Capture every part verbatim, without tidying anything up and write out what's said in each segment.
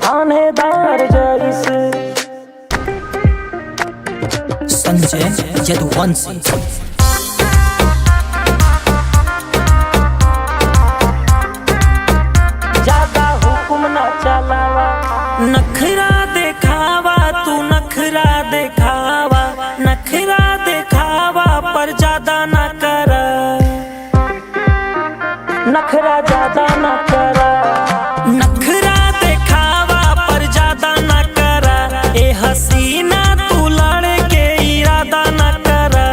थानेदार जैसे। संजय यदुवंशी। ज्यादा हुकुम ना चलावा। नखरा देखावा, तू नखरा देखावा, नखरा देखावा, पर ज्यादा ना करा। नखरा ज्यादा ना करा। नखरा देखावा पर ज्यादा ना करा। ए हसीना तू लड़े के इरादा ना करा।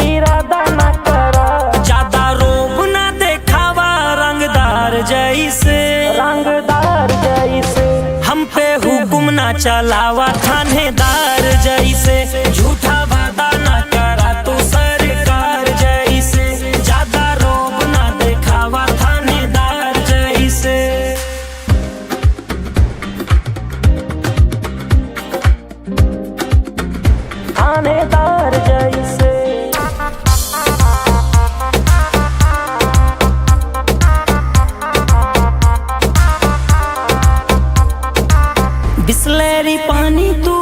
इरादा ना करा। ज्यादा रोब ना देखावा रंगदार जैसे। रंगदार जैसे। हम पे हुकुम ना चलावा थानेदार जैसे। झूठा वादा ना करा तू सरकार जैसे। ज्यादा रोब ना देखावा थानेदार जैसे। थानेदार जैसे। बिसलेरी पानी तू,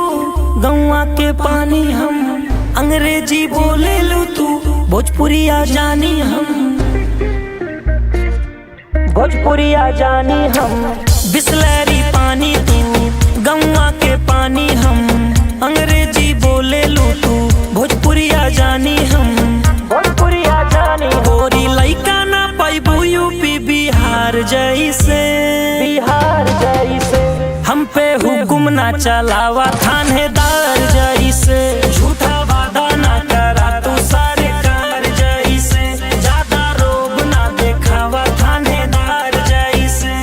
गौवा के पानी हम, अंग्रेजी बोलेलू तू, भोजपुरिया जानी हम। भोजपुरिया जानी हम। बिसलेरी पानी तू, गौवा के पानी हम, अंग्रेजी बोलेलू तू, भोजपुरिया जानी हम। भोजपुरिया जानी हम। गोरी लइका ना पैबू यूपी बिहार जैसे। बिहार जैसे। हम पे हुकुम ना चलावा थानेदार जैसे। झूठा वादा ना करा तू सरकार जैसे। ज्यादा रोब ना देखावा थानेदार जैसे।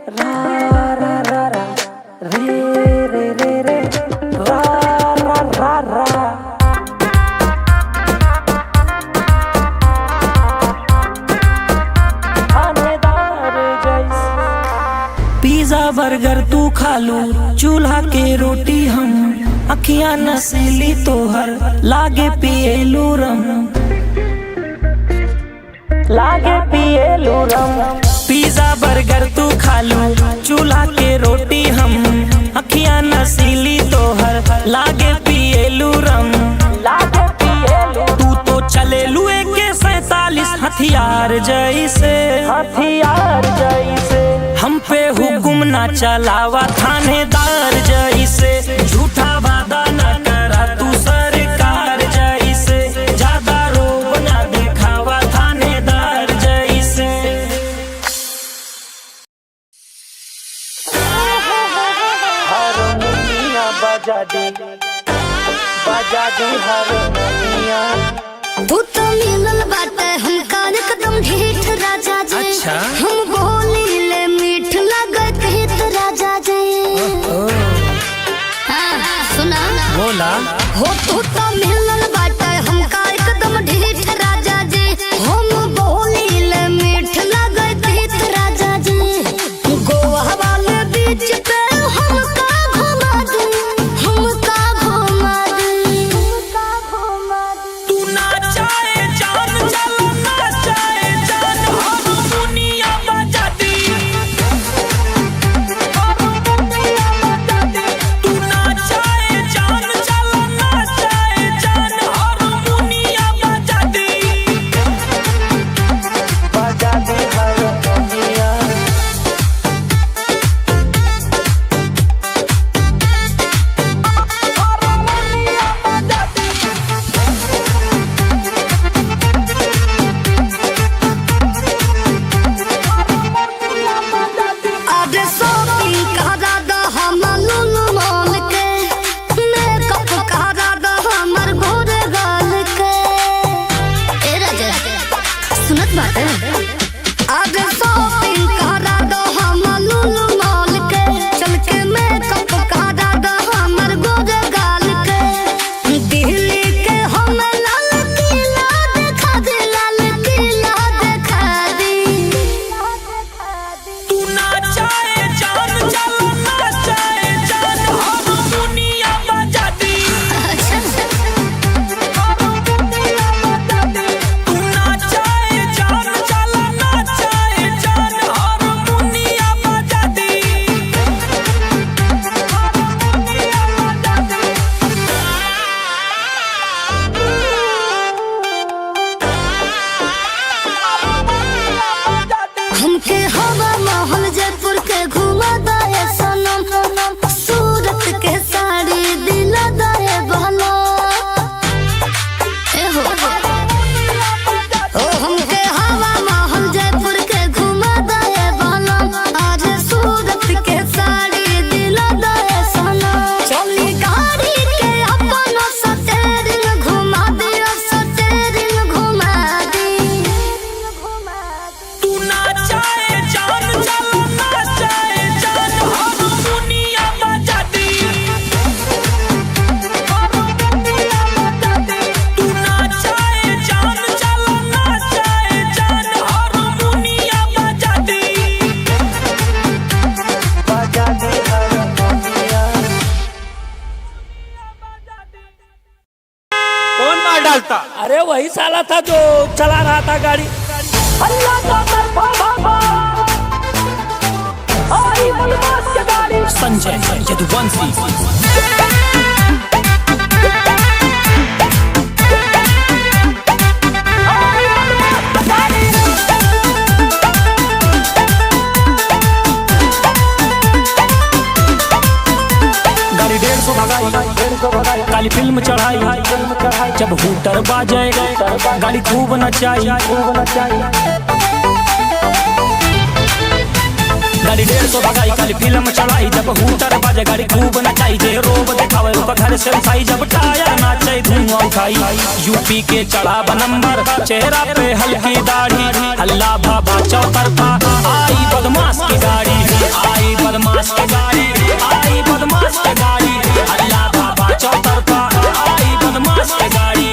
रा, रा, रा, रा। रे, रे, रे, रे, रा, रा, रा, रा। थानेदार जैसे। पिज्जा बर्गर तू खालू, चूल्हा के रोटी हम, अखियाँ नशीली तोहर, लागे पिएलू रम। लागे पिएलू रम। पिज्जा बर्गर तू खालू, चूल्हा के रोटी हम, अखियाँ नशीली तोहर, लागे पिएलू रम। लागे पिएलू। तू तो चलेलू एके सैंतालीस हथियार जैसे। हथियार जैसे। हम पे हुकुम ना चलावा थानेदार जैसे। झूठा वादा ना करा तू सरकार जैसे। ज्यादा रोब ना देखावा थानेदार जैसे। हारमोनिया बजा दे, बजा दे हारमोनिया। तू तो मिलल बाटे हमका एकदम ढीठ राजा जी। अच्छा। हम बोली ले मीठ लगे तीत राजा जी। ओहो। हाँ, सुना। बोला। हो तू तो मिलल बाटे हमका एकदम ढीठ राजा जी। हम बोली ले मीठ लगे तीत राजा जी। गोवा वाले बीच पे हमका घुमा दे, हमका घुमा दे, हमका घुमा दे। साला था जो चला रहा था गाड़ी। अल्लाह का तरफा बाबा। आई बदमाश के गाड़ी। संजय यदुवंशी। गाड़ी डेढ़ सौ भगाई, काली फिल्म चढ़ाई, जब हूटर बाजे, गाड़ी खूब नचाई। गाड़ी डेढ़ सौ भगाई, काली फिल्म चढ़ाई, जब हूटर बाजे, गाड़ी खूब नचाई। जे रोब देखावे, ओकर घर से उठाई, जब टायर नाचे, धुआं उठाई। यूपी के चढ़ाब नंबर, चेहरा पे हल्की दाढ़ी, हल्ला बाबा चौतरफा, आई बदमाश की गाड़ी, आई बदमाश की गाड़ी, आई बदमाश की गाड़ी, हल्ला बाबा चौतरफा, आई बदमाश की गाड़ी।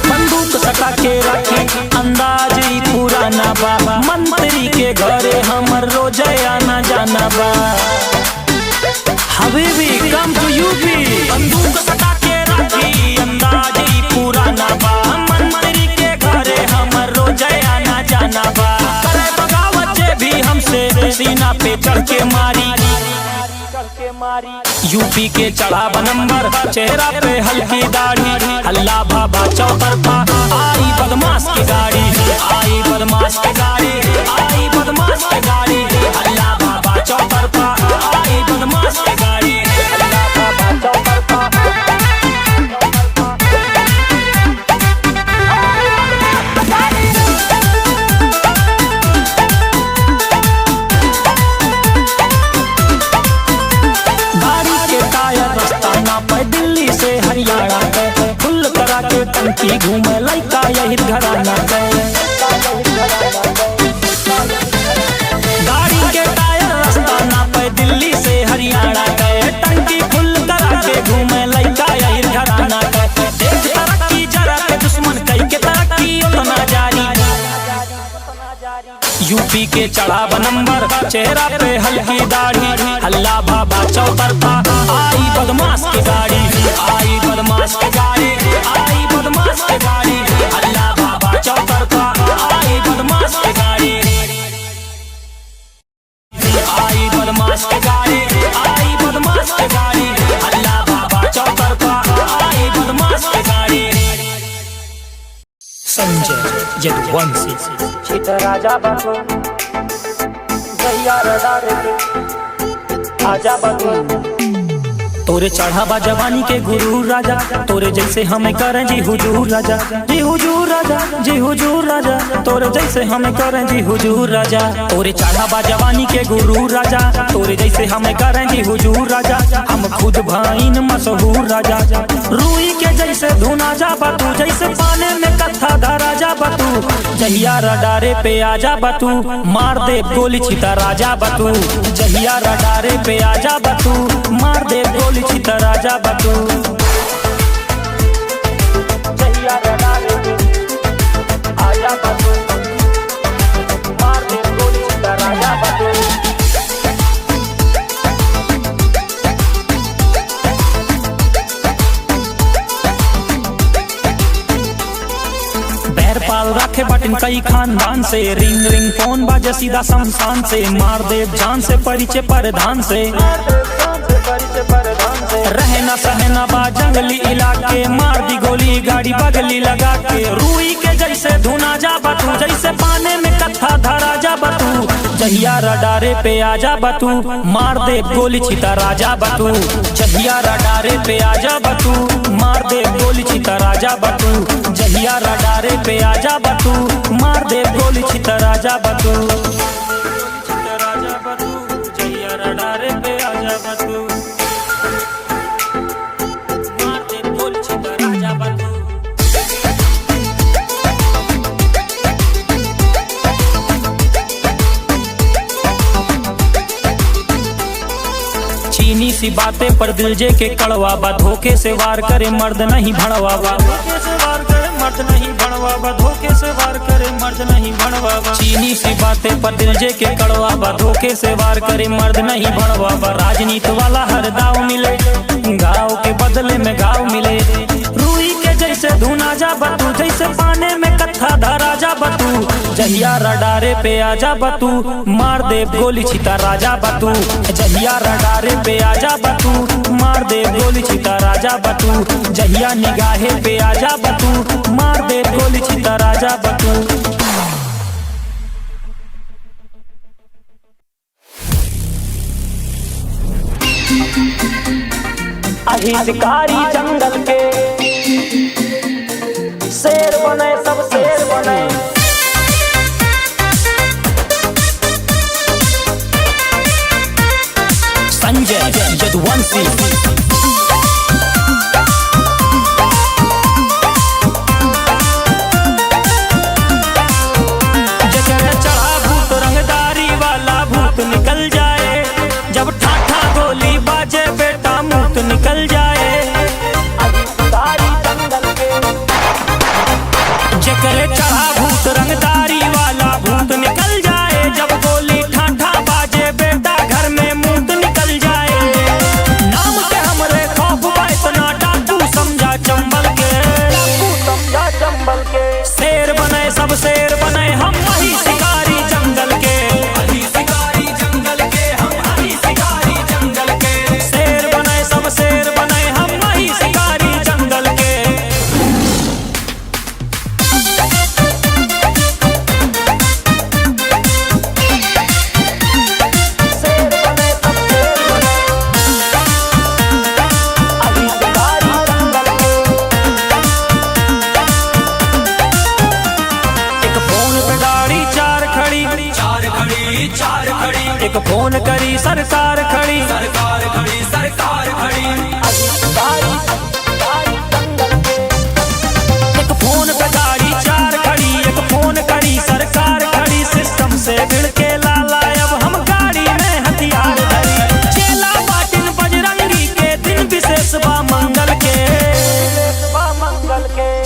बंदूक सटा के रखी, अंदाज ई पुराना बा। मंत्री के घरे हमर रोजे आना जाना बा। हबीबी, come to यूपी। बंदूक सटा के रखी, अंदाज ई पुराना बा। मंत्री के घरे हमर रोजे आना जाना बा। करे बगावत जे भी हमसे, सीना पे चढ़ के मारी। यूपी के चढ़ाब नंबर, चेहरा पे हल्की दाढ़ी, हल्ला बाबा चौतरफा, आई बदमाश की गाड़ी, आई बदमाश की गाड़ी, आई बदमाश की गाड़ी, हल्ला बाबा चौतरफा, आई बदमाश की गाड़ी, हल्ला बाबा चौतरफा। गाड़ी के टायर रास्ता नापे दिल्ली से हरियाणा के, फुल करा के टंकी घूमे लइका यही घराना के। गाड़ी के टायर रास्ता नापे दिल्ली से हरियाणा के, टंकी फुल करा के घूमे लइका यही घराना के। देख तरक्की जरा के दुश्मन कई के तरक्की उतना जारी। यूपी के चढ़ाब नंबर, चेहरा पे हल्की दाढ़ी, हल्ला बाबा चौतरफा, आई बदमाश की गाड़ी, आई बदमाश की गाड़ी, आई बदमाश की गाड़ी, हल्ला बाबा चौतरफा, आई बदमाश की गाड़ी। आई बदमाश के गाड़ी, आई बदमाश के गाड़ी, हल्ला बाबा चौतरफा, आई बदमाश के गाड़ी। संजय यदुवंशी। चित राजा बाबू, गैया रडार के, आजा बाबू। तोरे चढ़ा बा जवानी के गुरूर राजा, तोरे जैसे हमें करें जी हुजूर राजा, जी हुजूर राजा, जी हुजूर राजा, तोरे जैसे हमें करें जी हुजूर राजा। तोरे चढ़ा बा जवानी के गुरूर राजा, तोरे जैसे हमें करें जी हुजूर राजा। हम खुद भईन मशहूर राजा, रुई के जैसे धुना जा बा तू, जैसे पाने में कत्था धरा जा बा तू। जहिया रडारे पे आ जा बा तू, मार देब गोली छितरा जा बा तू। जहिया रडारे पे आ जा बा तू, मार देब गोली छितरा जा बा तू। जहिया रडारे पे आ जा बा तू, मार देब गोली छितरा जा बा तू। बैर पाल राखे बाटिन कई खानदान से, रिंग रिंग फोन बाजे सीधा शमशान से, मार देब जान से परिचय परधान से। रहना सहना बा जंगली इलाके, मार दी गोली गाड़ी बगली लगा के। रुई के जैसे धुना जा बा तू, जैसे पाने में कत्था धरा जा बा तू। जहिया रडारे पे आ जा बा तू, मार देब गोली छितरा जा बा तू। जहिया रडारे पे आ जा बा तू, मार देब गोली छितरा जा बा तू। जहिया रडारे पे आ जा बा तू, मार देब गोली छितरा जा बा तू। जहिया रडारे पे आ जा बा तू, मार देब गोली छितरा जा बा तू। चीनी सी बातें पर दिल जे के कड़वा बा, धोखे से वार करे मर्द नहीं भड़वा बा। मर्द नहीं भड़वा बा, धोखे से वार करे, मर्द नहीं भड़वा बा। चीनी सी बातें पर दिल जे के कड़वा बा, धोखे से वार करे, मर्द नहीं भड़वा बा। राजनीत वाला हर दाव मिले, गाँव के बदले में गाँव मिले। रुई के जैसे धुना जा बा तू, जैसे पाने में कत्था धरा जा बा तू। जहिया रडारे पे आ जा बा तू, मार देब गोली छितरा जा बा तू। जहिया रडारे पे आ जा बा तू, मार देब गोली छितरा जा बा तू। जहिया निगाहे पे आ जा बा तू, मार देब गोली छितरा जा बा तू। अही शिकारी जंगल के, शेर बने सब शेर बने। संजय यदुवंशी। जेकरे चढ़ा भूत रंगदारी वाला भूत निकल जाए, जब ठाठा गोली बाजे बेटा मूत निकल जाए। जेकरे चढ़ा भूत रंगदारी वाला भूत निकल जाए, जब गोली ठाठा बाजे बेटा घर में मूत निकल जाए। नाम के हमरे खौफ बा इतना डाकू समझा चंबल के। डाकू समझा चंबल के। शेर बने सब शेर बने हम वही शिकारी जंगल के। वही शिकारी जंगल के, हम वही शिकारी जंगल के। शेर बने सब शेर बने हम वही शिकारी जंगल के। एक फोन पे गाड़ी चार खड़ी, चार खड़ी, चार खड़ी। एक फोन करी सरकार खड़ी, सरकार खड़ी, सरकार खड़ी। एक फोन पे गाड़ी चार खड़ी, एक फोन करी सरकार खड़ी। सिस्टम से भिड़ के लाला अब हम गाड़ी में हथियार धरी। चेला बाटिन बजरंगी के दिन विशेष बा मंगल के।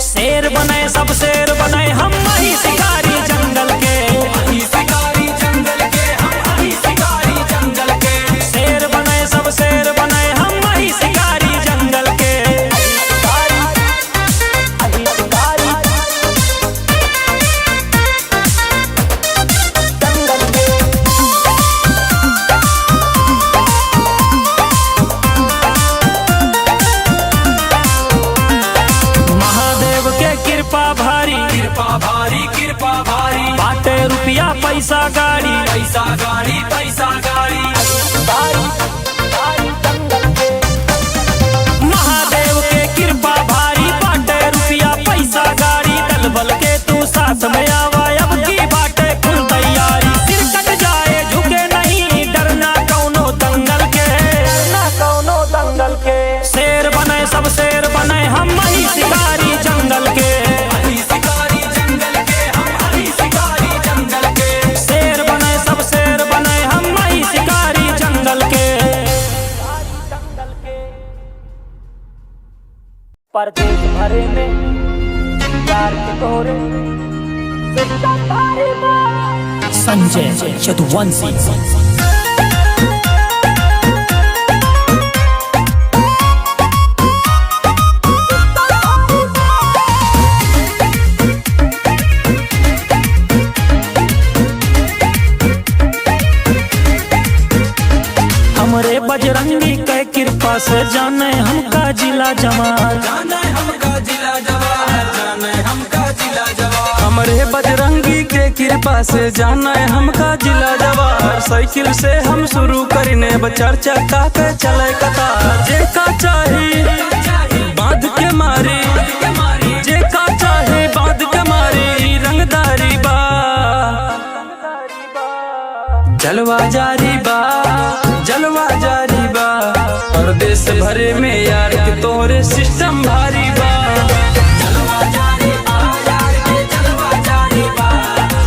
शेर बने सब शेर बने हम वही शिकारी जंगल के। वही शिकारी जंगल के, हम वही शिकारी जंगल के। शेर बने सब शेर बने हम वही शिकारी जंगल के। महादेव के कृपा भारी, कृपा भारी, कृपा भारी। बाटे रुपया पैसा गाड़ी, पैसा गाड़ी, पैसा गाड़ी। महादेव के कृपा भारी, बाटे रुपया पैसा गाड़ी। दल बल के तू साथ में आवा, अब की बाटे फुल तैयारी। सिर कट जाए झुके नहीं, डरना कौनो दंगल के। डरना कौनो दंगल के। शेर बने सब शेर बने हम वही शिकारी जंगल के। वही शिकारी जंगल के, हम वही शिकारी जंगल के। शेर बने सब शेर बने हम वही शिकारी जंगल के। परदेश भरे में प्यार के तोरे संजय यदुवंशी। हमरे बजरंगी के कृपा से जाने हमका जिला जवार। जाने हमका जिला जवार, जाने हमका जिला जवार। हमरे बजरंगी के कृपा से जाने हमका जिला जवार। साइकिल से हम शुरू करिने, अब चार चक्का के चले कतार। जेका चाही बांध के मारी, जेका चाही बांध के मारी, ई रंगदारी बा। जलवा जारी बा, जलवा जारी बा, परदेश भरे में यार के तोहरे सिस्टम भारी बा। जलवा जारी बा, यार के जलवा जारी बा,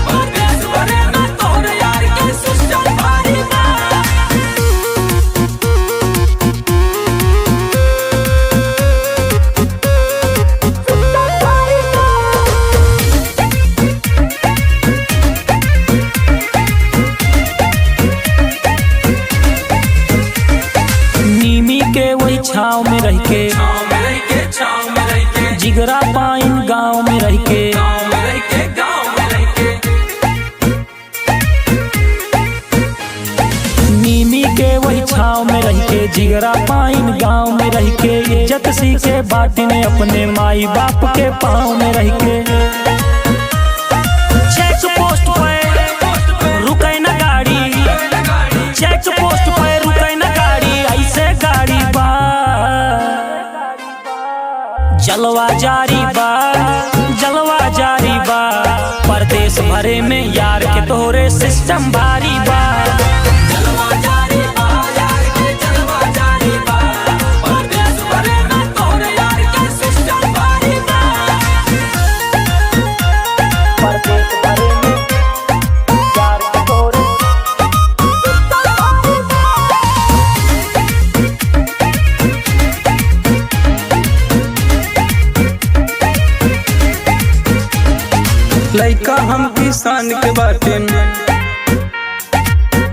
परदेश भरे में तोहरे यार के सिस्टम भारी बा। छाँव में रहि के जिगरा पाइन, गाँव में रहि के इज्जत सीखे बाटिन, अपने माई बाप के पाँव में रहि के। चेक पोस्ट पे रुके न गाड़ी, चेक पोस्ट पे रुके न गाड़ी, ऐसे गाड़ी बा। जलवा जारी बा, जलवा जारी बा, परदेस भरे में यार के तोहरे सिस्टम भारी बा। जलवा जारी बा, यार के जलवा जारी बा, परदेस भरे में तोहरे यार के सिस्टम भारी बा। परदेस भरे में यार के तोहरे लइका हम किसान के बाटेन,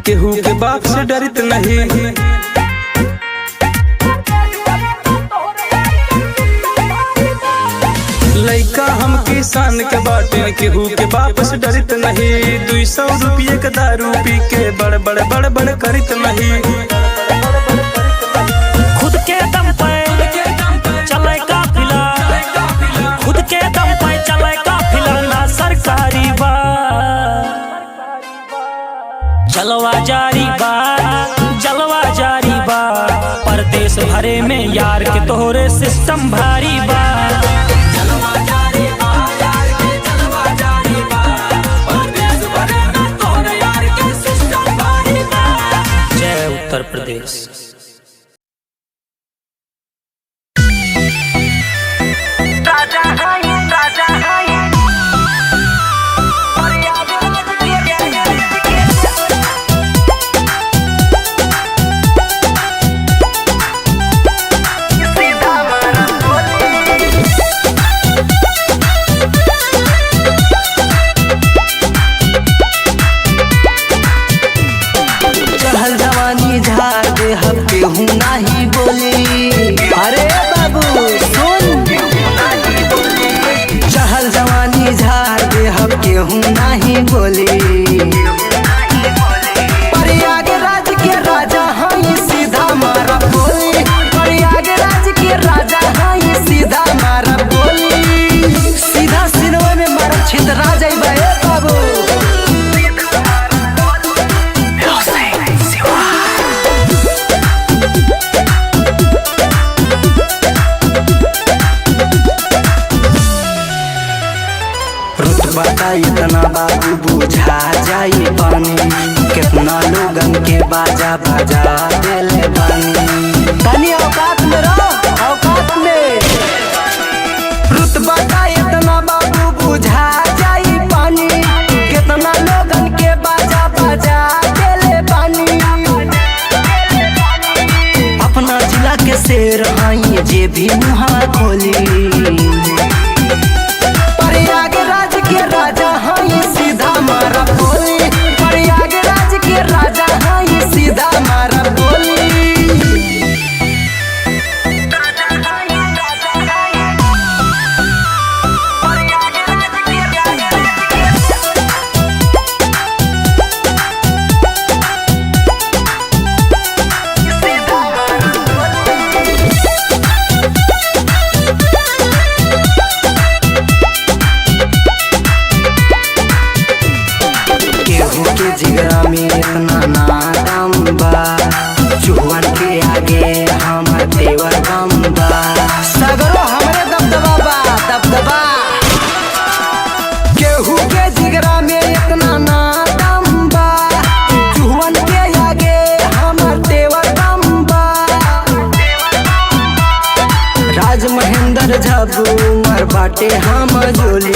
केहू के बाप से डरित नहीं। लइका हम किसान के बाटेन, केहू के बाप से डरित नहीं। दुई सौ रुपये के दारू पी के बड़ बड़ बड़ बड़ करित नहीं। खुद के दम पे चले काफिला, खुद के दम पे चले काफिला, ना सरकारी बा। जलवा जारी बा, जलवा जारी बा, परदेस भरे में यार के तोहरे सिस्टम भारी बा। जलवा जारी बा, यार के जलवा जारी बा, परदेस भरे में तोहरे यार के सिस्टम भारी बा। जय उत्तर प्रदेश। चढ़ल जवानी झार देहब केहू नाही बोली। अरे बाबू सुन, चढ़ल जवानी झार देहब केहू नाही बोली। प्रयागराज के राजा हई सीधा मारब गोली, प्रयागराज के राजा हई सीधा मारब गोली। सीधा सिनवा में मारब छितरा जइबा ए बाबू। रुतबा का इतना बाबू बुझा जाई पानी, कितना लोगन के बाजा बजा देले बानी। तनी औकात में रहो, औकात में। रुतबा का इतना बाबू बुझा जाई पानी, कितना लोगन के बाजा बजा देले बानी। अपना जिला के शेर हई जे भी मुहा खोली। प्रयागराज के राजा हई सीधा मारब गोली, प्रयागराज के राजा हई सीधा मारब गोली। केहू के जिगरा में इतना ना दम बा, चुहवन के आगे हमर तेवर बम बा। सगरो हमरे दबदबा बा, दबदबा। केहू के जिगरा में इतना ना दम बा, चुहवन के आगे हमर तेवर बम बा। राज महेंद्र झा उमर बाटे हम जोली।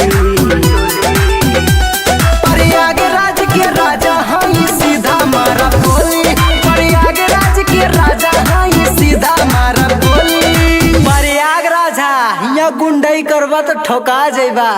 प्रयागराज के राजा हई सीधा मारब गोली, प्रयागराज के राजा हई सीधा मारब गोली। प्रयागराज हा, हियाँ गुंडई करबा तो ठोका जइबा।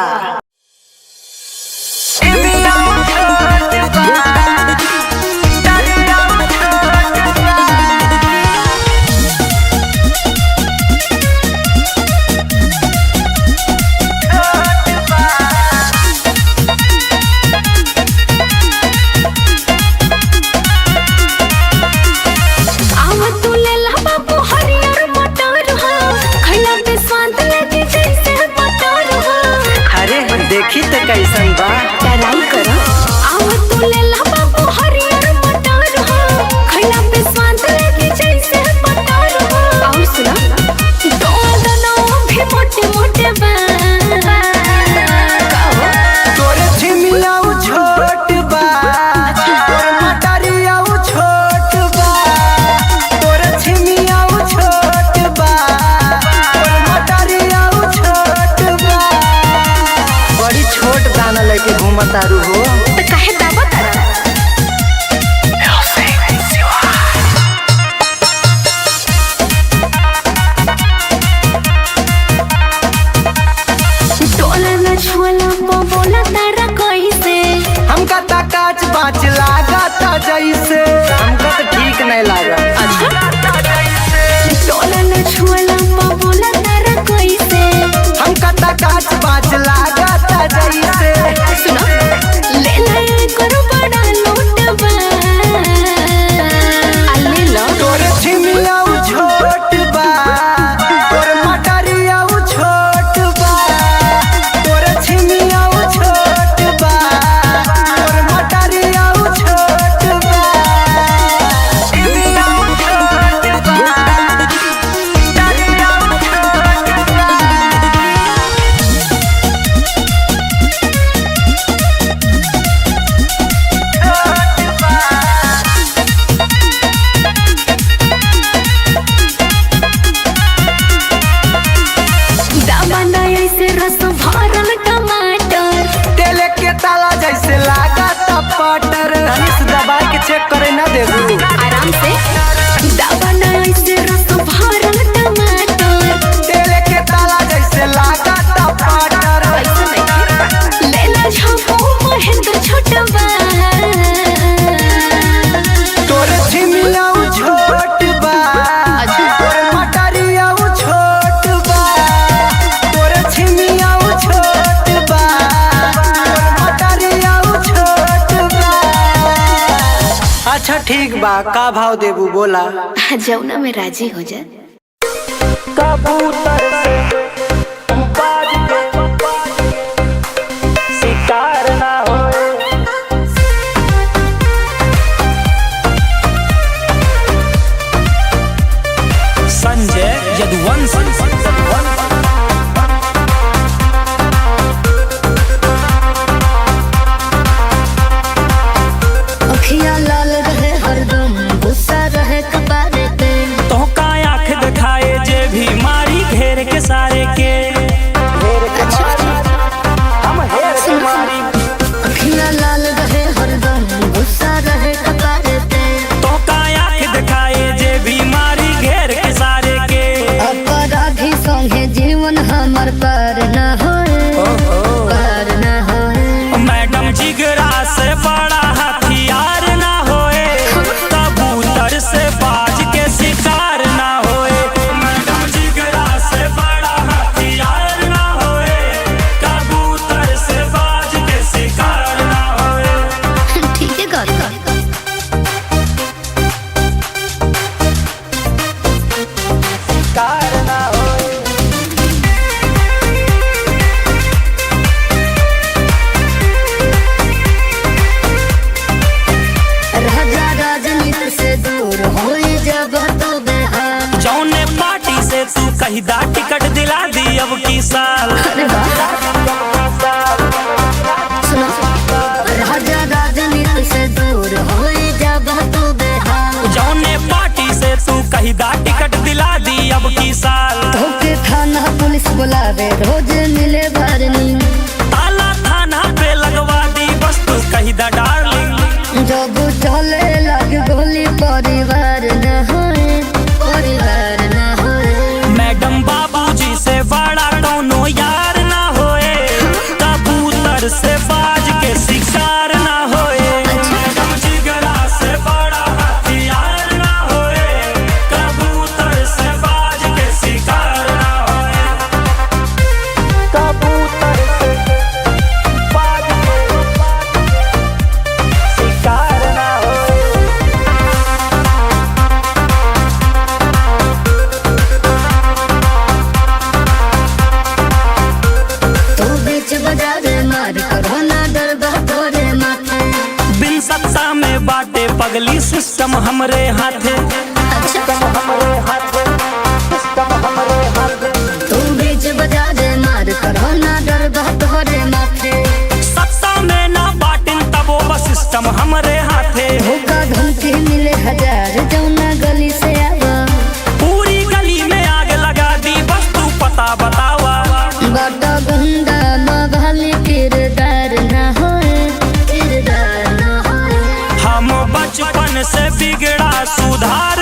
दाबा ना ऐसे रस भरल टमाटर। तेल के ताला जैसे लागा टमाटर। ऐसे नहीं। लेला झापू महेंद्र छोटवा। तोर छिमिया उ छोट बा। अच्छा। तोर मटरिया उ छोट बा। तोर छिमिया उ छोट बा। तोर मटरिया उ छोट बा। अच्छा ठीक बा, का भाव देबू बोला? जौना में राजी हो जा। कबूतर से बाज के शिकार ना होए। संजय यदुवंश। अखियाँ लाल रहे हरदम, गुस्सा रहे कपारे पे। तोहका आँख दिखाए जे भी मारी घेर के सारे के। घेर के मारी, हम घेर के मारी। अखियाँ लाल रहे हरदम, गुस्सा रहे कपारे पे। तोहका आँख दिखाए जे भी मारी घेर के सारे के। अपराधी संगे जीवन हमर पार न होए, ओहो। पार न होए। मैडम जिगरा से बड़ा हथियार ना होए, कबूतर से बाज के शिकार ना होए। मैडम जिगरा से बड़ा हथियार ना होए, कबूतर से बाज के शिकार ना होए। ठीक है, गौतम। शिकार ना होए। राजा राजनीति से दूर होई जब तू बेहाल। जौने पार्टी से तू कही दा टिकट दिला दी अब की साल। अरे वाह। सुनो, राजा राजनीति से दूर होई जब तू बेहाल। जौने पार्टी से तू कही दा टिकट दिला दी अब की साल। तोके थाना पुलिस बुलावे, रोज मिले वार्निंग। ताला थाना पे लगवा दी, बस तू कही दा डार्लिंग। जब चले लग गोली परिवार न होए, परिवार न होए। मैडम बाबूजी से बड़ा कौनो यार ना होए, कबूतर से बाज के शिकार ना होए। अच्छा। मैडम जिगरा से बड़ा हथियार ना होए, कबूतर से बाज के शिकार ना होए। कबूतर से बाज के शिकार ना होए। तू बीच बाजार मार करो ना डर बा तोरे माथे। बिन सत्ता में बाटे पगली सिस्टम हमरे हाथे। अच्छा। सिस्टम हमरे हाथे, सिस्टम हमरे हाथे। तू बीच बाजार मार करो ना डर बा तोरे माथे। सत्ता में ना बाटिन तबो बस सिस्टम हमरे हाथे। धोखा धमकी मिले हजार जौना गली से आवा। पूरी गली में आग लगा दी बस तू पता बतावा। बड़ा गुंडा मवाली किरदार ना होए, किरदार ना होए। हम बचपन से बिगड़ा सुधार